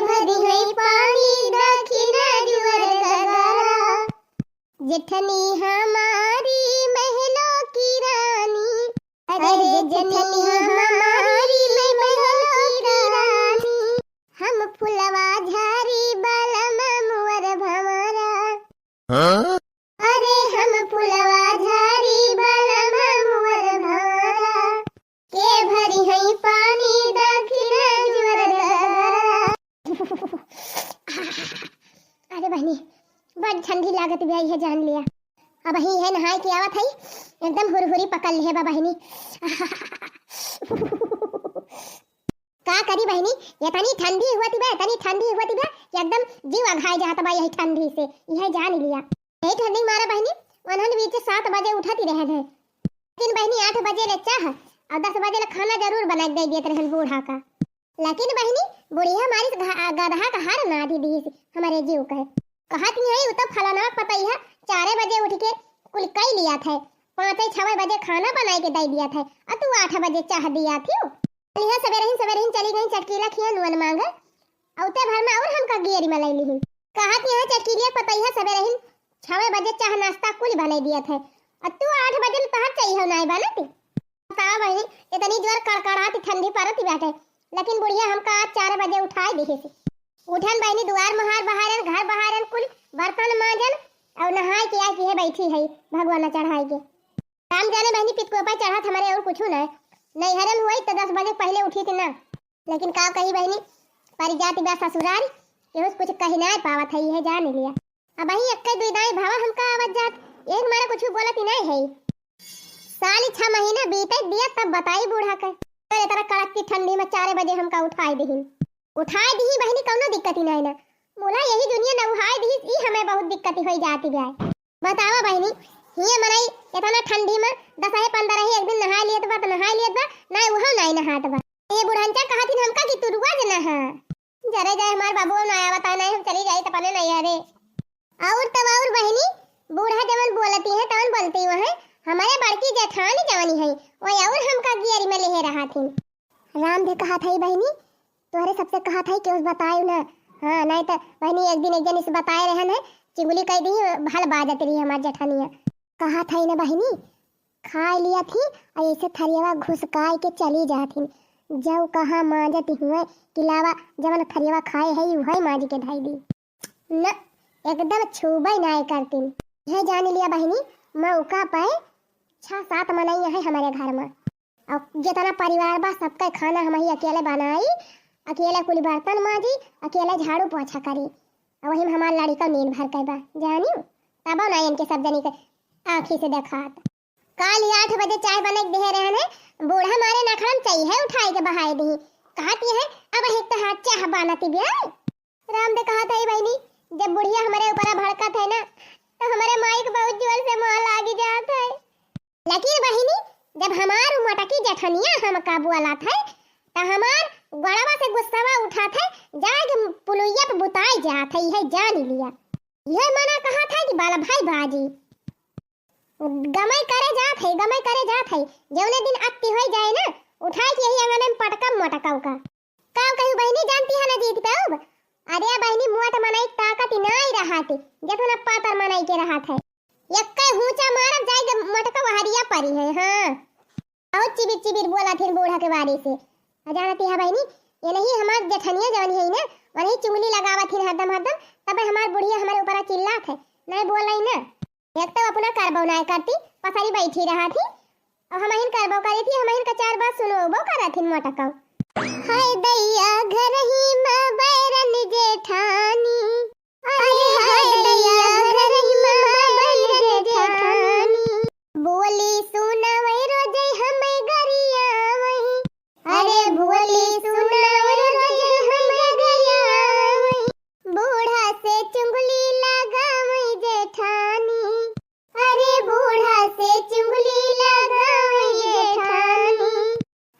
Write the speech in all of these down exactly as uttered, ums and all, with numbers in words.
भरी है पानी दखिना जुअर गगरा। जेठनी हमारी महलों की रानी, अरे जेठनी हमारी महलों की रानी, हम फुलवा झारी बलमा मुअर भंवरा। हाँ? अरे हम फुलवा झारी बलमा मुअर भंवरा, के भरी है पानी दखिना जुअर गगरा। अरे बहिनी, बड़ ठंडी लागत बा, इहे जान लिया। अबहीं इहे नहाए के आवत हई, एकदम हुरहुरी पकड़ लिहे बा बहिनी। का करी बहिनी, एतनी ठंडी होत बा, एतनी ठंडी होत बा कि एकदम जीव अघाय जात बा यही ठंडी से, इहे जान लिया। यही ठंडी मारा बहिनी, ओनहन बीच सात बजे उठत ही रहत है। लेकिन बहिनी, आठ बजे ले चाह अउर दस बजे ले खाना जरूर बनाइ के दइ देत रहन बूढ़ा का। लेकिन बहिनी, बुढ़िया हमारी घ-, गदहा का हार नाधि दिहिस हमरे जीव के। कहत ही है, "उ तो फलाना पतइहा चारे बजे उठि के कुल कइ लियात है, पाँचे छवे बजे खाना बनाइ के दइ दियात है, अउर तू आठ बजे चाह दियात हिउ।" लिहा सबेरहिन, सबेरहिन चली गई चटकीला खिया नुअन माँगे, अउते भर में अउर हमका गियरी में लइ लिही। कहत ही है, "चटकीलिया पतइहा सबेरहिन छवे बजे चाह नाश्ता कुल बनाइ दियात है, अउर तू आठ बजे ले तोहार चइहउ नाहीं बनत।" बतावा बहिनी, एतनी जोर कड़कड़ात ठंडी परत बाटे, लेकिन बुढ़िया हमका आज चार बजे उठाइ दिहिस। उठन बहिनी, दुआर मुहार बहारन, घर बहारन, कुल बर्तन माँजन अउर नहाइ के आइ के है बैठी है भगवाना चढ़ाइ के। राम जाने बहिनी, पितकुआ पर चढ़त हमरे अउर कुछु नाहीं। नैहरे में होइत त दस बजे पहिले उठित ना, लेकिन का कही बहिनी, परि जाति बा ससुरार, केहू से कुछ कहि नाहीं पावत है, इहे जान लिया। अबहीं एक्के दुइ दाईं भवा हमका आवत जात, एक मारे कुछु बोलत ही नाहीं है। साली छह महीना बीते दिया तब बताई बूढ़ा के। अरे तरह कड़कती ठंडी में चारे बजे हमका उठाइ दिहिन। उठाइ दिही बहिनी, कउनो दिक्कत ही नाहीं ना। मुला यही दुनिया नउहाइ दिहिस, ई हमें बहुत दिक्कत ही होइ जाति बा। बतावा बहिनी, हिये मनई एतना ठंडी में दसहे पंद्रहे एक दिन नहाइ लियत बा त नहाइ लियत बा, नाहीं उहउ नाहीं नहात बा। ए बुढ़नचा कहत हिन हमका कि तू रोज नहा। जरे जाए हमार बाबू ना आवत है, नाहीं हम चली जाई त अपने नैहरे। अउर तब अउर बहिनी, बूढ़ा जवन बोलती है तवन बोलती वहाँ, हमरे बड़की जेठानी जवनी है, वही अउर हमका गियरी में लेहे रहत हिन। रामधे कहत है बहिनी, तोहरे सबसे कहत है केहू से बतायु ना। हाँ, नाहीं त बहिनी एक दिन एक जनी से बताए रहन है, चुगली कइ दिही, भल बाजत रही हमार जेठनिया। कहत है ना बहिनी, खाइ लियत ही, अउर अइसे थरियवा घुसकाइ के चली जात हिन। जउ कहाँ माँजत हुए कि लावा जवन थरियवा खाए है, उहइ माँजि के धइ दी। न, एकदम छूबइ नाहीं करतिन। यह जान लिया बहिनी, मौका पे छह सात मनई है हमरे घर में। अउर जेतना परिवार बा, सबके खाना हमही अकेले बनाई, अकेले कुल बर्तन माँजी, अकेले झाड़ू पोछा करी। अउर वही में हमार लड़िका नींद भर के बा, जानिउ, तबो ना इनके सब जनी के आँखी से देखात। काल ही आठ बजे चाय बनाइ के देहे रहन है, बूढ़ा मारे नखरम चइहे उठाइ के बहाइ दिही। कहत ही है, "अबहीं तोहार चाह बनत बा।" रामधे कहत है, "बहिनी, जब बुढ़िया हमरे ऊपर भड़कत है ना, त हमरे माई के बहुत जोर से मुँह लागि जात है।" लेकिन बहिनी, जब हमार उ मोटकी जेठनिया हमका बोलत है, त हमार गोड़वा से गुस्सवा उठत है, जाइ के पुलुइया पे बुताइ जात है, इहे जान लिया। इहे मना कहत है कि बाला भाई बाजी। गमई करे जात है, गमई करे जात है। जउने दिन अत्ती होइ जाए ना, उठाइ के यही अंगने में पटकब मोटकउ का। का कही बहिनी, जानती है ना जीत पे अब? अरे बहिनी, मोट मनई ताकत ही नाहीं रहत, जेतना पातर मनई के रहत है। एक्के हुचा मारब जाइ के मोटकउ हरिया परी है, हाँ। बहुत चिबिर चिबिर बोलत हिन बूढ़ा के बारे से। आ जानती है बहिनी, ये नहीं हमार जेठनिया जवन है ना, वनही चुगली लगावत हिन हरदम हरदम, तब हमार बुढ़िया हमरे ऊपर चिल्लात है, नाहीं बोलइ ना। एक तो अपना करबो नाहीं करती, पसरी बैठी रहत ही, अउर हमहिन करबो करी थी, हमहिन का चार बात सुनबो करत हिन मोटकउ। हाय दैया घरही में बैरन जेठानी, अरे हाय दैया घरही में बैरन जेठानी, बोली सुनावइ रोजइ हमइ गरियावइ। अरे बोली सुनावइ रोजइ हमइ गरियावइ। बूढ़ा से चुगली लगावइ जेठानी। अरे बूढ़ा से चुगली लगावइ जेठानी।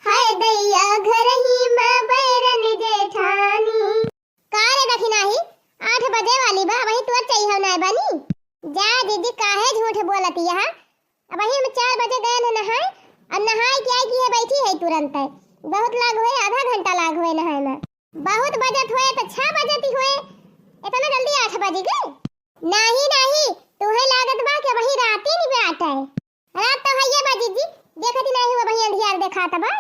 हाय दैया घरही में बैरन जेठानी। का रे दखिनाही, आठ बजे वाली बा, अबहीं तोर चइहउ नाहीं बनी? जा दीदी, काहे झूठ बोलत यहा? अबहीं हम चार बजे गए न नहाए, अउर नहाए के आइ के है बैठी है तुरंत है। बहुत लाग होए, आधा घंटा लाग होए नहाए में। बहुत बजत होए तो छह बजती होए, इतना जल्दी आठ बजी गए? नाही, नाही, तुहे लागत बा कि वही राती नहीं बाटे। रात तो हइये बा जीजी, देखत ही नाही हुआ वही अंधियार देखात बा।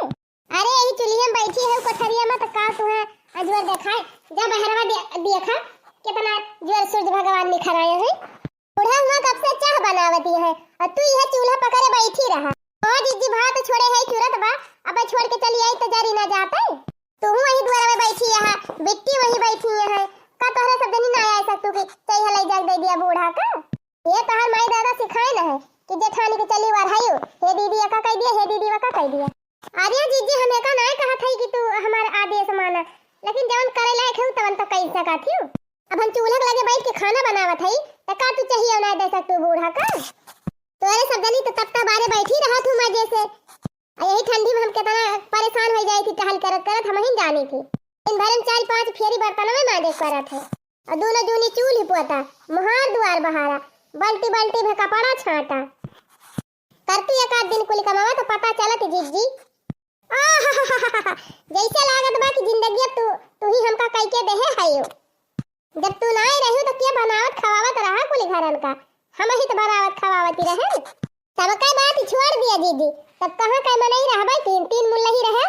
अरे यही चुल्हिया में बैठी है कोठरिया में, तो का तुहे अजवर देखाए? जा बहरवा दे-, देखा कितना जोर सूरज भगवान निखर आए हैं। बूढ़ा हुआ कब से चाह बनावती है और तू यह चूल्हा पकड़े बैठी रहा। ओ जीजी, भात छोड़े है चुरत बा, अब छोड़ के चली आई तो जरी ना जाते। तू वही दुआरा में बैठी है, बिट्टी वही बैठी है, का तोहरे सब जनी ना आए सकतू कि चाह ले जाके दे दिया बूढ़ा का? ये तोहर माई दादा सिखाए न है कि जेठानी के चली वरहायु, हे दीदी एका कह दिया, हे दीदी वका कह दिया। अरे जीजी, हम एका नाय कहत हई कि तू हमार आदेश माना, लेकिन जवन करे लायक है तवन तो कह सकत हियो। अब हम चूल्हा के लगे बैठ के खाना बनावत हई, त का तू चाहिए ना दे सकतू बूढ़ा का? तोरे सब जनी तो तब तक बारे बैठी रहत हूँ मजे से। आ यही ठंडी में हम कितना परेशान हो जाई थी टहल करत करत, हम ही जानी थी। दिन भर में चार पांच फेरी बर्तन में मांजे के पड़त है। और दोनों जूनी चूल्ही पोता, मुहार दुआर बहारा, बाल्टी बाल्टी में कपड़ा छांटा। करती एक आध दिन कुल कमावा तो पता चलत जीजी। आहाहाहा, जैसे लागत बा कि जिंदगी अब तू, तू ही हमका कई के देहे है यो। जब तू नाई रही तो के बनावत खवावत रहा कुल घरन का? हम ही तो बनावत खवावत ही रहे। सबका बात छोड़ दिया जीजी, तब कहाँ का मनई रहबे, तीन तीन मुल्ला ही रहे।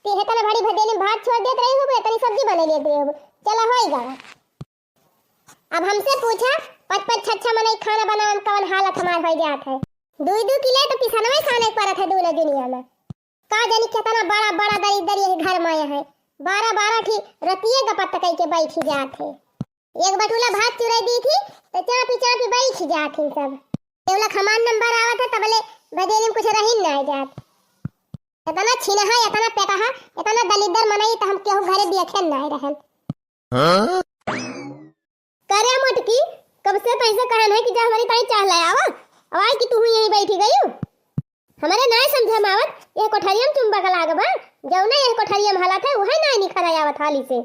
ती इतना बड़ी भदेली में भात छोड़ देत रही हो, इतनी सब्जी बने लेत रही हो। चला होई गवा। अब हमसे पूछा, पाँच पाँच छह छह मनई खाना बनावे में कौन हालत हमार हो जात है। दुई दुई किलो तो पिसनवे खाने के पड़त है दोनों दुनिया में। का जानी कितना बड़ा बड़ा दरिद्र यही घर में आया है। बारह बारह ठी रतिये गपत कई के बैठी जात है। एक बटुला भात चुराई दी थी तो चापी चापी बैठी जात थी सब। केवला हमार नंबर आवत है तबले भदेली में कुछ रही ना जात। इतना छिनहा, इतना पेटहा, इतना दलिद्दर मनई त हम केहू घरे देखे नाय रहन। हाँ? करे मोटकी, कब से तैसे कहन है कि जा हमारी ताई चाह ले आवा, अब आई कि तू ही यहीं बैठी गई हो। हमारे नाय समझे में आवत, यह कोठरिया में चुंबक लाग बा, जौने यह कोठरिया में हालत है, वह नाय निखर आवत हाली से।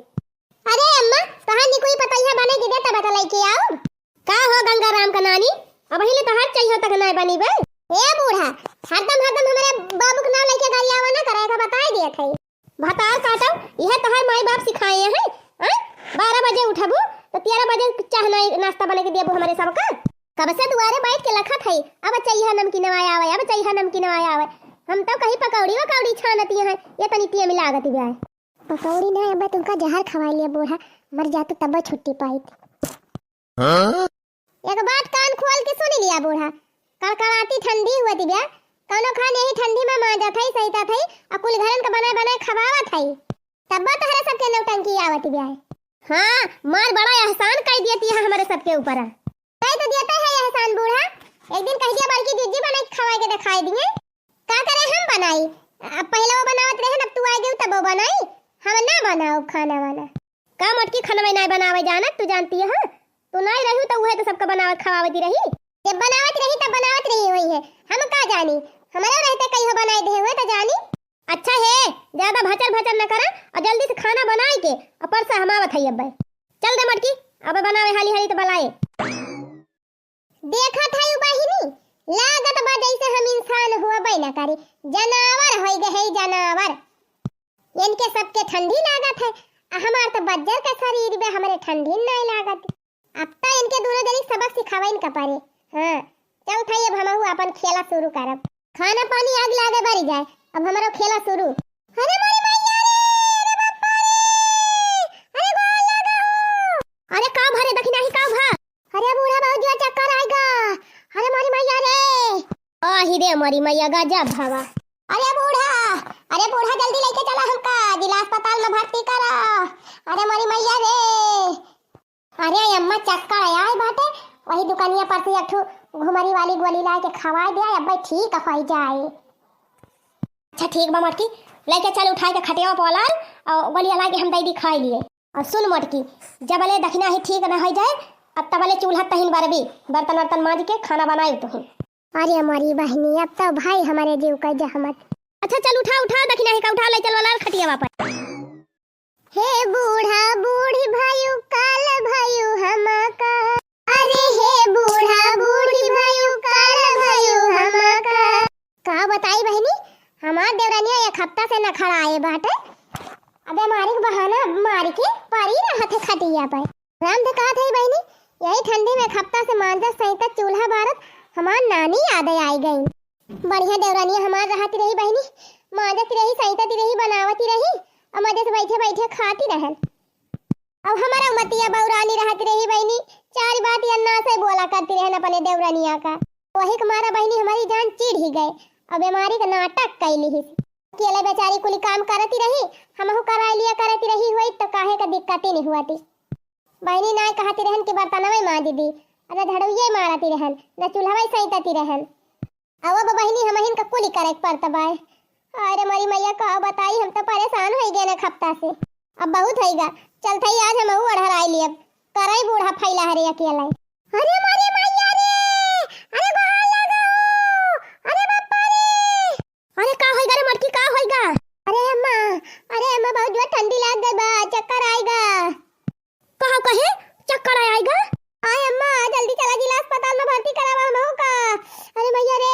अरे अम्मा, तोहार निकुई पतैया बने के दे तब त लइके आओ। का हो गंगाराम का नानी, अबहीं ले तोहार चइहो तक नाय बनी बे? ए बूढ़ा, हरदम हरदम हमरे बाबू के नाम लइके गरियावा ना करे का बताए दिया थई। भतार काटो, यह तोहार माई बाप सिखाए हैं, हैं? बारह बजे उठबू तो तेरह बजे चाह नाय नाश्ता बने के देबू हमरे सबका। कब से दुआरे बैठ के लखत है, अब चइहा नमकीनवा आवे, अब चइहा नमकीनवा आवे। हम तो कहीं पकौड़ी वकौड़ी छानती हैं, ये तनी टेम लागत बा। पकौड़ी ना, अब तुमका जहर खवाई लिया बूढ़ा, मर जातू तब छुट्टी पाइत। हाँ? एक बात कान खोल के सुन लिया बूढ़ा, कड़कड़ाती ठंडी हुआ दिव्या, कौनो खान यही ठंडी में मांजत है, सहिता थई, आ कुल घरन का बनाए बनाए खवावत है, तब तोहरा सबके नौटंकी आवत दिव्या। हाँ, मार बड़ा एहसान कई दिया तिया हमरे सबके ऊपर। कई तो देते है एहसान बूढ़ा, एक दिन कह दिया बड़की जीजी बनाए के खवाए के दिखाई दिए। का करे हम बनाई? अब पहले वो बनावत रहे, अब तू आ गई तब वो बनाई। हम ना बनाओ खाना वाना। का मोटकी, खाना वाना बनावे जानत तू जानती है? तू नहीं रहू तो उहे तो सबका बनावत खवावती रही। जब बनावत रही तब बनावत रही हुई है, हम का जानी? हमारे रहते कहीं हो बनाए दे हुए तो जानी। अच्छा है, ज्यादा भचर भचर न करा और जल्दी से खाना बनाए के और परसा हम आवत है अब। चल दे मोटकी, अब बनावे हाली हाली तो बलाए। देखत हई बहिनी, लागत बा जैसे हम इंसान हुआ ना करी, जनावर होई गए है, जनावर। इनके सबके ठंडी लागत है, आ हमार तो बज्जर का शरीर बे, हमरे ठंडी नहीं लागत। अब तो इनके दोनों जनी सबक सिखावे इनका परे। हाँ, चल थाई अब हमहू अपन खेला शुरू करब। खाना पानी आग लागे बरी जाए, अब हमारो खेला शुरू। अरे मोरी मैया रे, अरे बापा रे, अरे गोल लगा हो। अरे का भरे दखिनाही का भा? अरे बूढ़ा बहुत जोर चक्कर आएगा। अरे मोरी मैया रे। आही रे मोरी मैया गजब भवा। अरे बूढ़ा, अरे बूढ़ा जल्दी लेके चला हमका, जिला अस्पताल में भर्ती करा। अरे मोरी मैया रे। अरे अम्मा चक्कर आए बाटे, वही दुकानिया पर से एक ठो घुमरी वाली गोली लाए के खवाए दे, अब ठीक हो जाए। अच्छा ठीक बा मोटकी, लेके चल उठाए के खटिया पर लाल और गोलिया लाए के हम दे दी खाए लिए। और सुन मोटकी, जबले दखिना ही ठीक न हो जाए, अब तबले चूल्हा तहिन बरबी, बर्तन वर्तन मांज के खाना बनाए तू ही। अरे मोरी बहनी, अब तो भाई हमारे जीव का जहमत। अच्छा चल उठा, उठा दखिना ही का उठा, ले चल वाला खटिया पर। हे बूढ़ा बूढ़ी भयू, काल भयू हमका। अरे हे बूढ़ा बूढ़ी भयू, काल भयू हमका। का बताई बहनी, हमार देवरानिया एक हफ्ता से न खड़ा आए बाटे। अबे मारी के बहाना मारी के परी रहत है खटिया पे। राम दे कहत है बहिनी, यही ठंडी में एक हफ्ता से मांजत सैंतत चूल्हा बारत हमार नानी याद आई गई। बढ़िया देवरानिया हमार रहती रही बहिनी, मांजती रही, सैंतती रही, बनावती रही, और मजे से बैठे बैठे खाती रहन। अब हमारा उमतिया बौरानी रहती रही बहिनी, चार बात अन्ना से बोला करती रहन अपने देवरानिया का। वही के मारा बहिनी हमारी जान चिढ़ ही गए, और बीमारी का नाटक कैली ही। अकेले बेचारी कुली काम करती रही, हमहू कराई लिया करती रही हुई तो काहे का दिक्कत ही नहीं हुआ थी। बहिनी नाय कहती रहन कि बर्तनवे मांज दी, अरे झड़ुए मारती रहन, न चूल्हवे सैतती रहन। अब बहिनी हमहिन का कुली करे के पड़त बाय। अरे मोरी मैया का बताई, हम तो परेशान हो गए ना खपता से। अब बहुत होइगा, चलत ही आज हमहू अड़हराई लियब, कराई बूढ़ा फैला हरे अकेले। अरे मोरी मैया रे, अरे गोहार लगाओ, अरे बापा रे। अरे का होइगा रे मटकी, का होइगा? अरे अम्मा, अरे अम्मा बहुत जोर ठंडी लाग गई बा, चक्कर आइगा। कहा कहे चक्कर आइगा? आय अम्मा, जल्दी चला जिला अस्पताल में भर्ती करावा हमहू का। अरे मैया रे।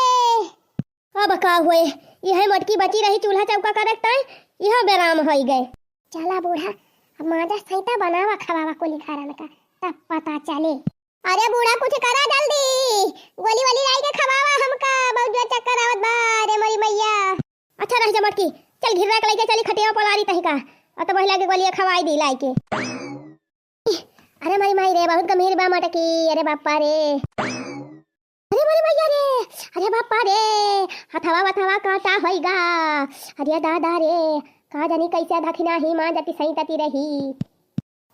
अब का हुए, यह मटकी बची रही चूल्हा चौका करे ताई, यह बेराम होई गए। चला बूढ़ा, अब माजा सैता बनावा खवावा कुली घरन का, तब पता चले। अरे बूढ़ा कुछ करा जल्दी, गोली वोली लाई के खवावा हमका, बहुत जोर चक्कर आवत बा, अरे मोरी मैया। अच्छा रह जा मटकी, चल घिर्रा के लेके चली खटिया पलारी तही का, और तब वही लागे गोलिया खवाई दी लाई के। अरे मोरी माई रे, बहुत गंभीर बा मटकी, अरे बापा रे। अरे मोरी मैया रे, अरे बापा रे, हथवा वथवा काटा होइगा। अरे दादा रे, का जानी कैसे दखिना ही मांजती सैतती रही।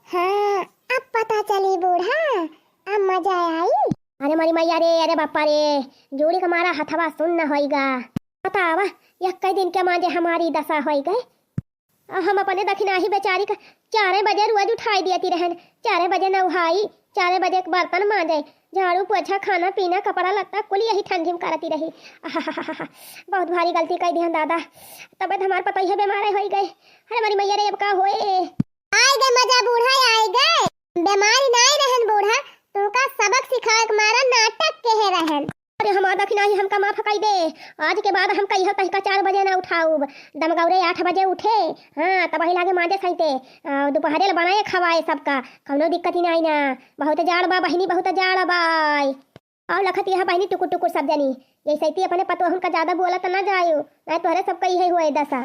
हाँ, अब पता चली बूढ़ा, अब मजा आई। अरे मोरी मैया रे, अरे बापा रे, जोड़ी का मारा हथवा सुन्न होइगा। बतावा, यक्कै दिन के मांजे हमारी दशा होई गए। आ, हम अपने दखिनाही बेचारी का चारे बजे रोज उठाई दियती रहन, चारे बजे नउहाई, चारे बजे के बर्तन मांजे, झाड़ू पोछा, खाना पीना, कपड़ा लत्ता कुल यही ठंडी में करती रही। आहाहाहा, बहुत भारी गलती कर दिहन दादा, तबे तो हमार पतोहिया बीमार होई गए। अरे मोरी मैया रे, अब का होए? आए गए मजा बूढ़ा, आए गए। बीमारी नाई रहन बूढ़ा, तुमका सबक सिखावे के मारा नाटक केहे रहन। अरे हमार दखिनाही हमका माफ कई दे, आज के बाद हम कहियो तहिका चार बजे ना उठाउब, दमगौरे आठ बजे उठे। हाँ, तब वही लागे मांजे सैते, आ, दोपहरे ला बनाए खवाए सबका, कौनो दिक्कत ही नाई ना। बहुत जाड़ बा बहिनी, बहुत जाड़ बा। और लखत यह बहिनी टुकुर टुकुर सब जनी, यही सैती अपने पतोहुन का ज्यादा बोलत ना जायो, ना तोहरे सबका इहे हुए दशा।